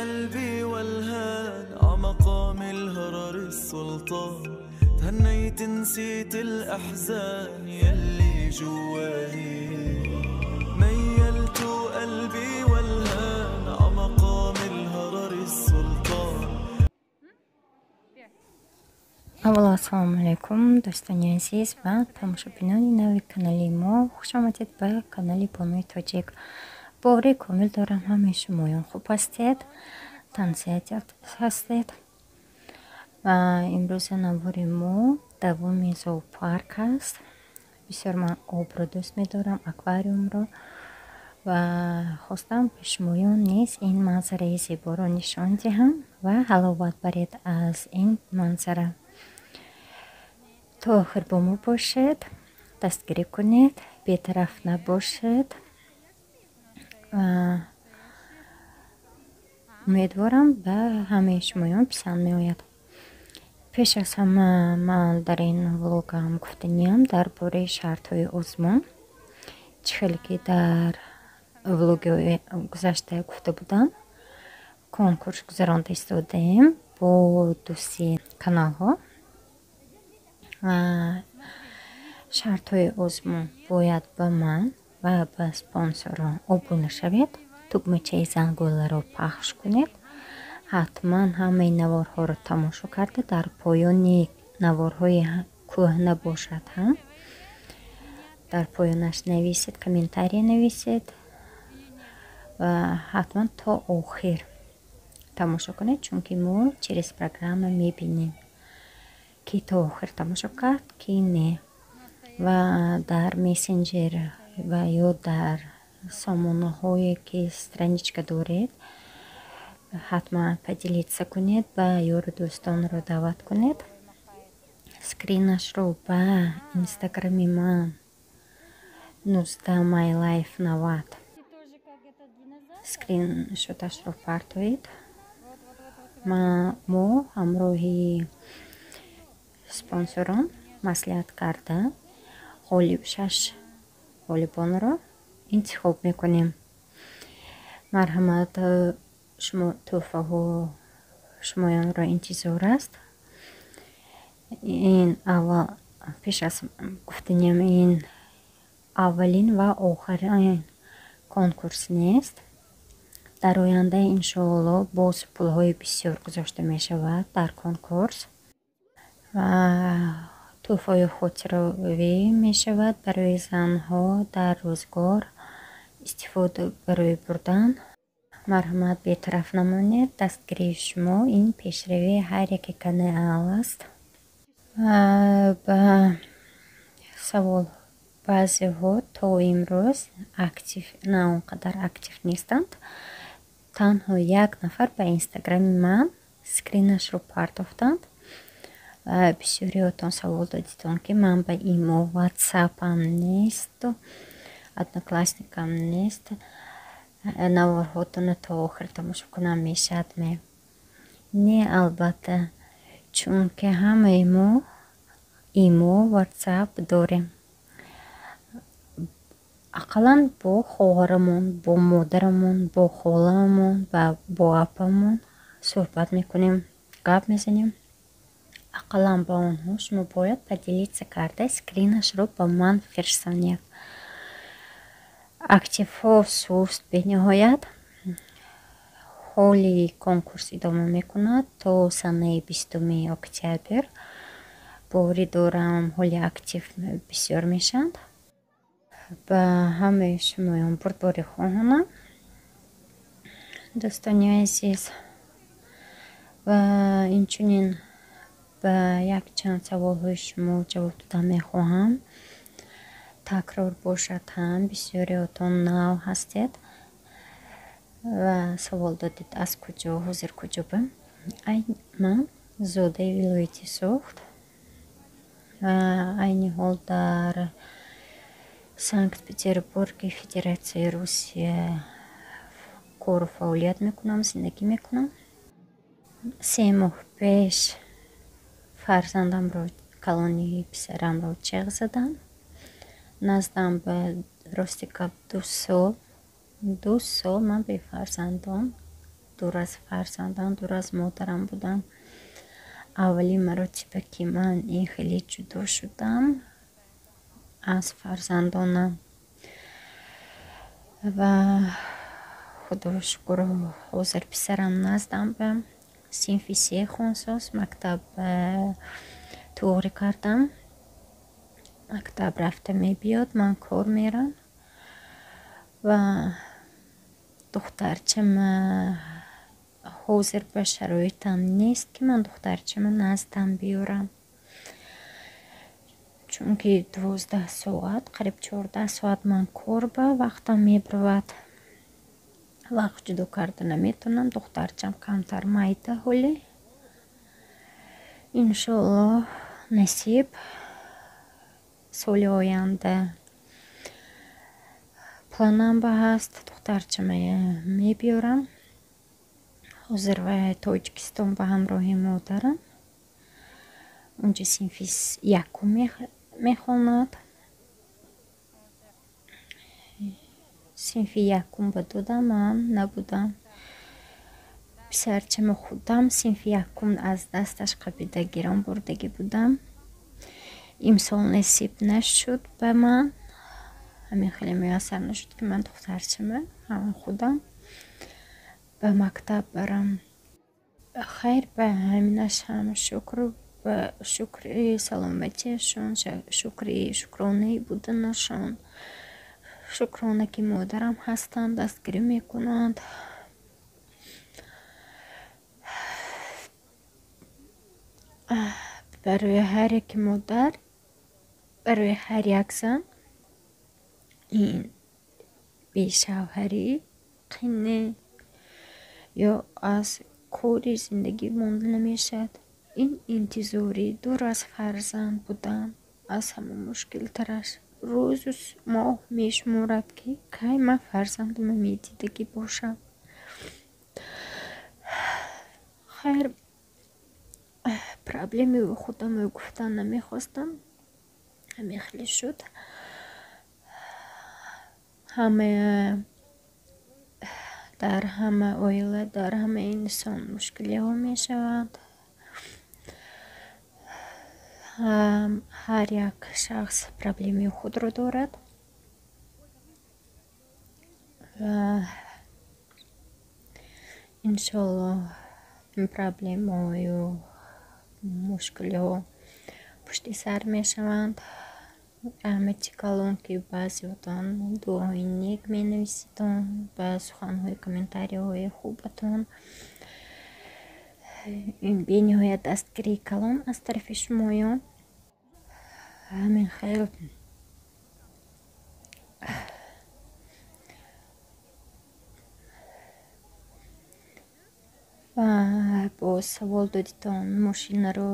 قلبي والهان عمقام الهرر السلطان تهنيت نسيت الأحزان يلي جواني ميلت قلبي والهان عمقام الهرر السلطان. Аввало, ассалому алайкум, дӯстони азиз ва тамошобинони нави канали мо. Хуш омадед ба канали Бонуи Тоҷик. Бовари комил дорам, ҳамаи шумоён хуб ҳастед, тансиҳат ҳастед. Ва имрӯза навори мо давоми зоопарк аст. Бисёр ман обро дӯст медорам, аквариумро, ва хостам ба шумоён низ ин манзараи зеборо нишон диҳам ва ҳаловат баред аз ин манзара. То охир бо мо бошед, дастгирӣ кунед, бетараф набошед. Умедворам, ба ҳамаи шумоён писанд меояд. Пеш аз ҳама ман дар ин влогам гуфтаниям дар бораи шартҳои озмун. Чӣ хеле ки дар влоги гузашта гуфта будам, конкурс гузаронда истодаем бо дӯсти каналҳо. Шартҳои озмун: бояд ба ман ва ба спонсорон обуна шавед, тугмачаи зангӯларо пахш кунед, ҳатман ҳамаи наворҳоро тамошо карда, дар поёни наворҳои кӯҳна бошад ҳам, дар поёнаш нависед, комментария нависед ва ҳатман то охир тамошо кунед, чунки мо через программа мебинем, ки то охир тамошо кард, ки не. Ва дар мессенҷер ва ё дар сомонаҳое ки страничка доред, ҳатман поделиться кунед, ба ёру дӯстонро даъват кунед, скринашро ба инстаграми ман 19 my life 90 скриншоташро партоед. Мо ҳамроҳи спонсорон маслиҳат карда, ғолиб шаш ғолибонро интихоб мекунем. Марҳамат, шумо тӯҳфаҳо шумоёнро интизор аст. Ин аввал, пеш аз гуфтаниям, ин аввалин ва охирин конкурс нест. Дар оянда, иншоалло, боз пулҳои бисёр гузошта мешавад дар конкурс ва тӯҳфаҳои хотиравӣ мешавад барои занҳо дар рӯзгор истифода барои бурдан. Марҳамат, бетараф намонед. Дастгирии шумо ин пешравии ҳар яке канал аст. Ба савол, баъзеҳо то имрӯз актив, на он қадар актив нестанд. Танҳо як нафар ба инстаграми ман скринашро партофтанд. Бисёриҳотон савол додитон, ки ман ба имо, ватсапам несту одноклассникам нест, наворҳотонро то охир тамошо кунам мешавад ме? Не, албатта, чунки ҳамаи мо имо, ватсап дорем. Ақаллан бо хоҳарамон, бо модарамон, бо холаамон ва бо апамон суҳбат мекунем, гап мезанем. Ақаллан ба онҳо шумо бояд поделиться карда, скринашро ба ман фирсонед. Активҳо суст бениҳоят. Ҳоли конкурс идома мекунад то санаи 20-уми октябр. Боварӣ дорам, ҳоли актив бисёр мешаванд. Ба ҳамаи шумоён бурдборӣ хоҳонам, дӯстони азиз. Ва инчунин ба якчанд саволҳои шумо ҷавоб додан мехоҳам. Такрор бошад ҳам, бисёриҳотон нав ҳастед ва савол додед, аз куҷо, ҳозир куҷо ба. Ман зодаи вилояти Суғд ва айни ҳол дар Санкт Петербурги Федератсияи Русия кору фаъолият мекунам, зиндагӣ мекунам. 3 моҳ пеш фарзандамро, калони писарамро чеғ задам. Наздам ба, рости гап, 2 сол, 2 сол ман бефарзандон. Дур аз фарзандам, дур аз модарам будам. Аввалин маротиба, ки ман ин хеле ҷудо шудам аз фарзандонам. Ва худоро шукр, ҳозир писарам наздам ба синфи се хонсоз, мактаб туғри кардам. Мактаб рафта мебиёд, ман кор мерам. Ва духтарчам ҳозир ба шароитам нест, ки ман духтарчама наздам биёрам. Чунки 12 соат, қариб 14 соат ман кор ба вақтам мебаровад. Вақт ҷудо карда наметавонам. Духтарчам камтар майда ҳоле. Иншоаллоҳ, насиб, соли оянда планам ба ҳаст, духтарчама мебиёрам. Ҳозир вай Тоҷикистон ба ҳамроҳи модарам. Унҷа синфи якум мехонад. Синфи якум ба додам, ман набудам. Писарчама худам синфи якум аз дасташ қабида гирон бурдагӣ будам. Имсол насиб нашуд ба ман. Ҳамин хеле муяссар нашуд, ки ман духтарчама ҳамон худам ба мактаб барам. Хайр, ба ҳаминаш ҳам шукр, ба шукри саломатиашон, шукри шукронаи буданашон, шукрона, ки модарам ҳастанд, дастгирӣ мекунанд. Барои ҳар яке модар, барои ҳар як зан ин бешавҳарӣ қине ё аз кори зиндагӣ монда намешавад. Ин интизорӣ, дур аз фарзанд будан аз ҳама мушкилтараш. Рӯзу моҳ мешуморад, ки кай ман фарзандама медидагӣ бошам. Хайр, проблеми худамро гуфтан намехостам. Ҳамин хеле шуд. Ҳама дар ҳама оила, дар ҳама инсон мушкилиҳо мешаванд. Ҳар як шахс проблеми худро дорад. Ва иншоаллоҳ, ин проблемаҳою мушкилиҳо пушти сар мешаванд. Раҳмати калон, ки баъзеотон дуои нек менависитон, ба суханҳои комментарияҳои хубатон. Ин бениҳоят дастгирии калон аз тарафи шумоён. Ҳамин хел. Ва боз савол додитон, мошинаро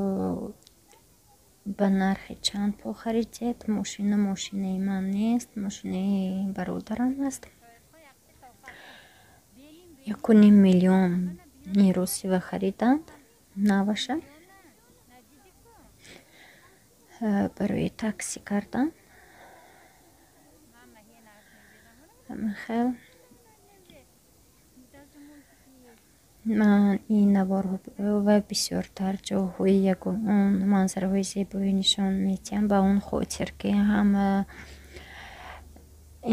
ба нархи чанд пул харидед? Мошина мошинаи ман нест, мошинаи бародарам аст. 1,5 миллион русива хариданд наваша барои такси кардан. Ҳамин хел. Ман ин наворҳо ва бисёртар ҷойҳои ягон манзараҳои зебоӣ нишон медиҳам, ба он хотир, ки ҳама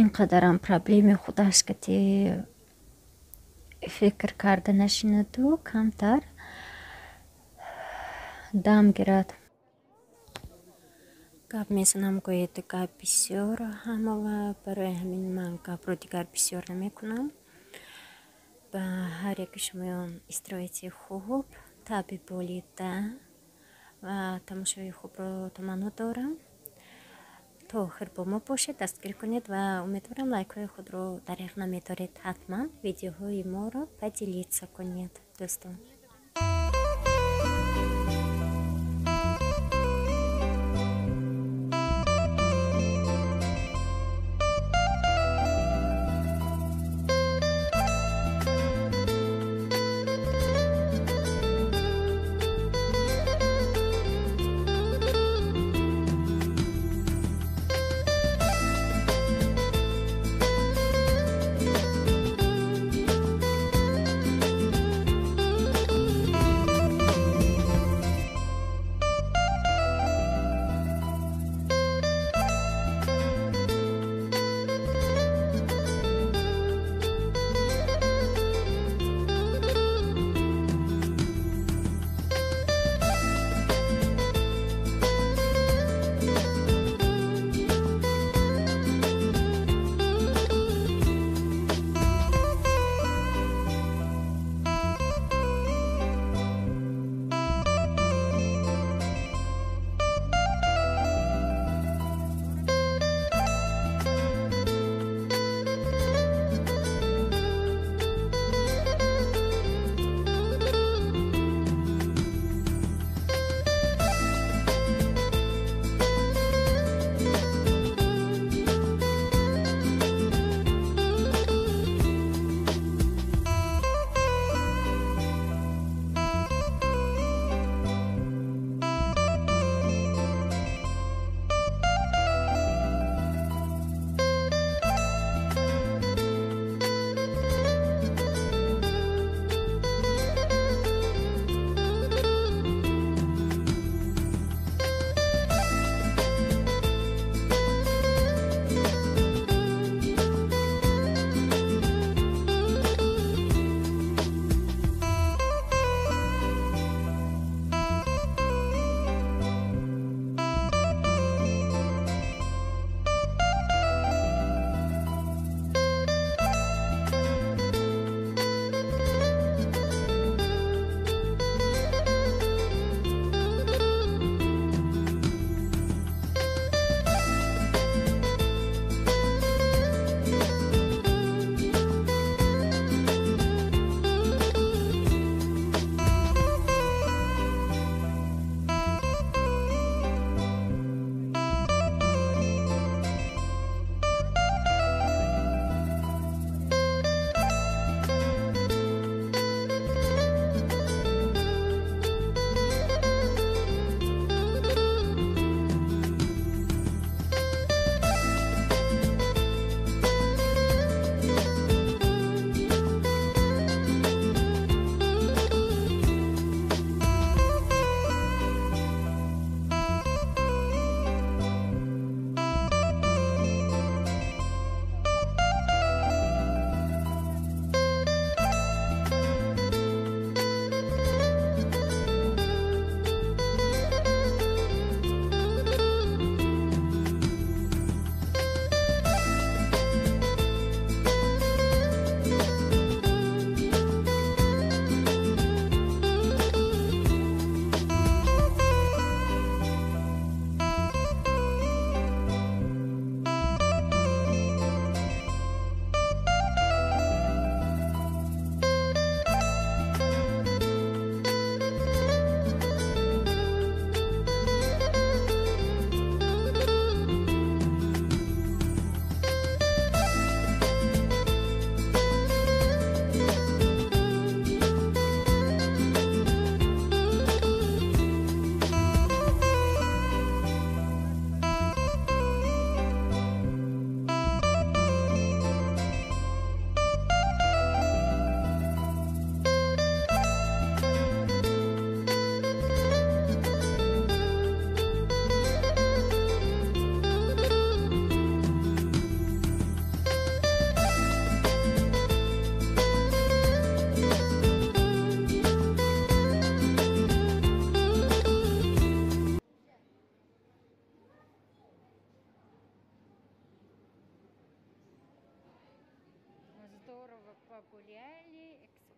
ин қадарам проблеми худаш кати фикр карда нашинаду камтар дам гирад. Гап мезанам, гӯед, гап бисёр ҳама, ва барои ҳамин ман гапро дигар бисёр намекунам. Ба ҳар яки шумоён истироҳати хуб, таъби болида ва тамошои хубро таманно дорам. То охир бо мо бошед, дастгирӣ кунед ва умедворам, лайкҳои худро дареғ намедоред. Ҳатман видеоҳои моро поделиться кунед, дӯстон.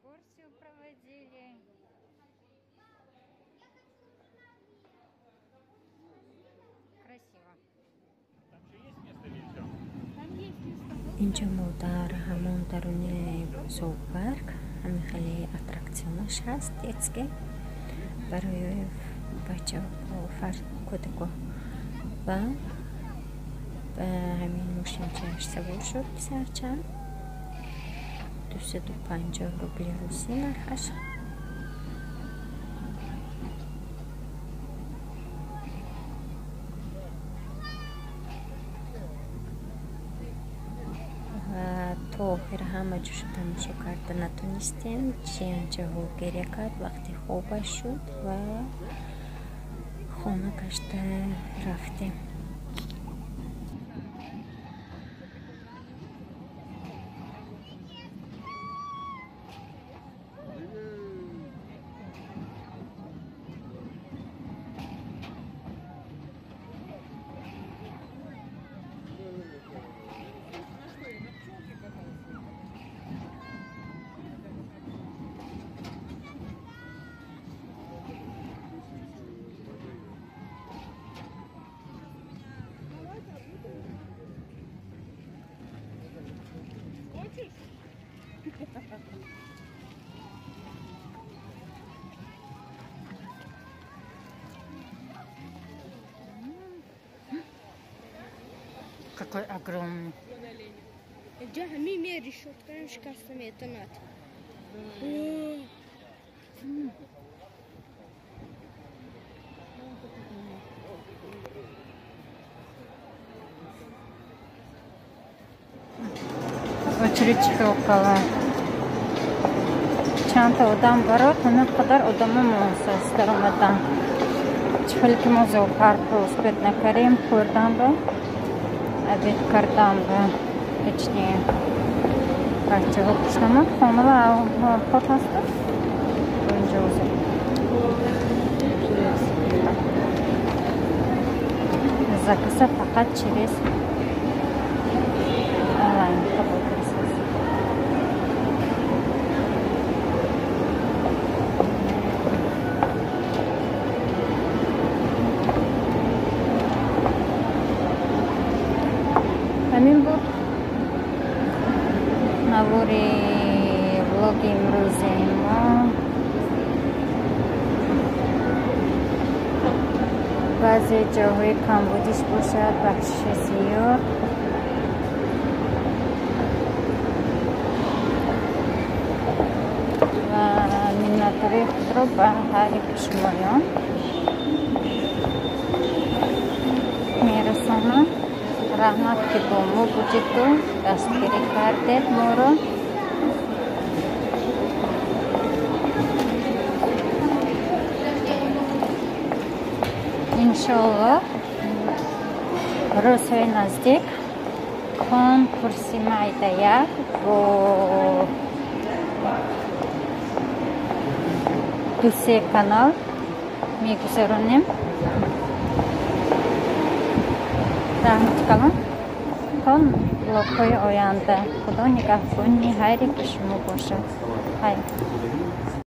Экскурсию проводили. Красиво. Инҷо мо дар ҳамон даруни зоопарк ҳамин хеле аттракционаш ҳаст, детский, барои бачаҳо, кӯдако. Ва ба ҳамин мошинчааш савор шуд писарча. 250 рубли русӣ нархаш. То охир ҳама ҷоша тамошо карда натонистем. Чианчаҳо гиря кард, вақти хобаш шуд ва хона гашта рафтем. Какой огромный. Очередь около. Чанд одам барод, ҳамин қадар одамо монсаст даромадан. Чӣ хеле ки мо зоопаркро успеть накардем, хӯрдан ба, обед кардан ба, точнее, бачаҳо гушнамон, хона ва овқот ҳасту инҷо озод. Заказа фақат через онлайн қабул кардааст. Ҳамин буд навори влоги имрӯзаи мо. Баъзе ҷоҳои камбудиш бошад, бахшиши зиёд. Ва миннатдории худро ба ҳар яки шумоён мерасонам. Раҳмат, ки бо мо будеду дастгирӣ кардед моро. Иншоаллоҳ рӯзҳои наздик конкурси майдаяк бо 2-3 канал мегузаронем. Раҳмати калон. То влогҳои оянда. Худо нигаҳбони ҳар яки шумо бошад. Хайр.